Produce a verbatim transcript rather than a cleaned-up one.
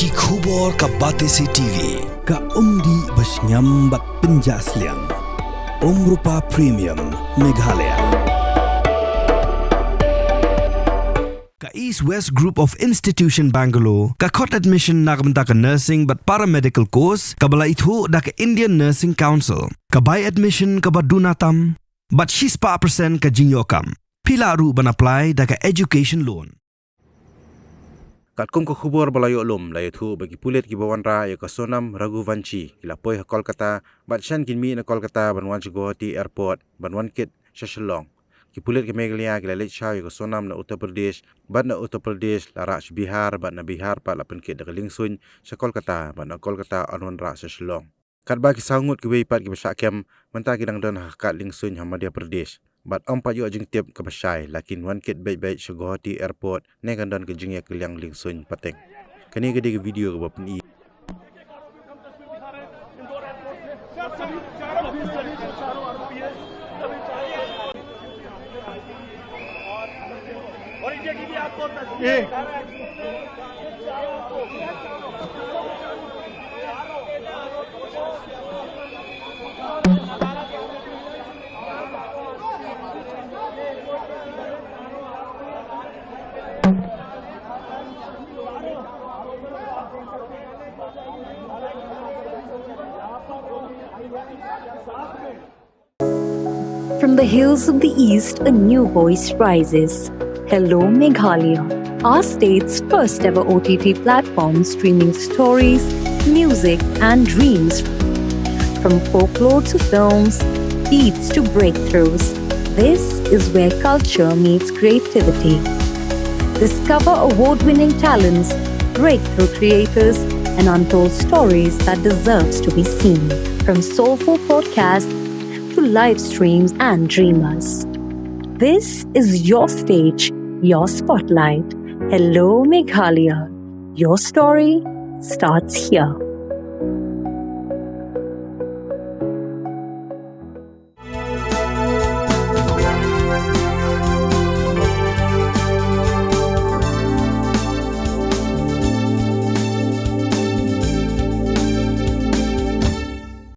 Ki khubor ka Batesi T V, ka umdih ba shngiam bad pynjah sliang. Umrupa Premium, Meghalaya. Ka East West Group of Institution Bangalore ka khot admission na ka bynta ka nursing bad paramedical course kaba la ithuh da ka Indian Nursing Council. Ka bai admission kaba duna tam bad shispah percent ka jingïoh kam. Phi lah ruh ban apply da ka education loan. Katkum ka khubor ba la ïoh lum, la ïathuh ba ki pulit kiba wanrah ïa ka Sonam Raghuvanshi ki la poi ha Kolkata, bad shen kin mih na Kolkata ban wan sha Guwahati Airport ban wan kit sha Shillong. Ki pulit ka Meghalaya ki la leit shaw ïa ka Sonam na Uttar Pradesh, bad na Uttar Pradesh la rah sha Bihar, bad na Bihar pat la pynkit da ka liengsuiñ sha Kolkata, bad na Kolkata yn wanrah sha Shillong. Katba ki saw ngut kiwei pat kiba shah kem, mynta ki dang don ha ka kad liengsuiñ ha Madhya Pradesh. Bad ym pat ïoh jingtip kaba shai, la kin wan kit beit beit sha Guwahati Airport, ne kan don ka jingïakylliang liengsuiñ pateng. Kane ka dei ka video kaba pyni. From the hills of the East, a new voice rises. Hello, Meghalaya, our state's first ever O T T platform streaming stories, music, and dreams. From folklore to films, beats to breakthroughs, this is where culture meets creativity. Discover award winning talents, breakthrough creators, and untold stories that deserves to be seen. From soulful podcasts to live streams and dreamers. This is your stage, your spotlight. Hello, Meghalaya. Your story starts here.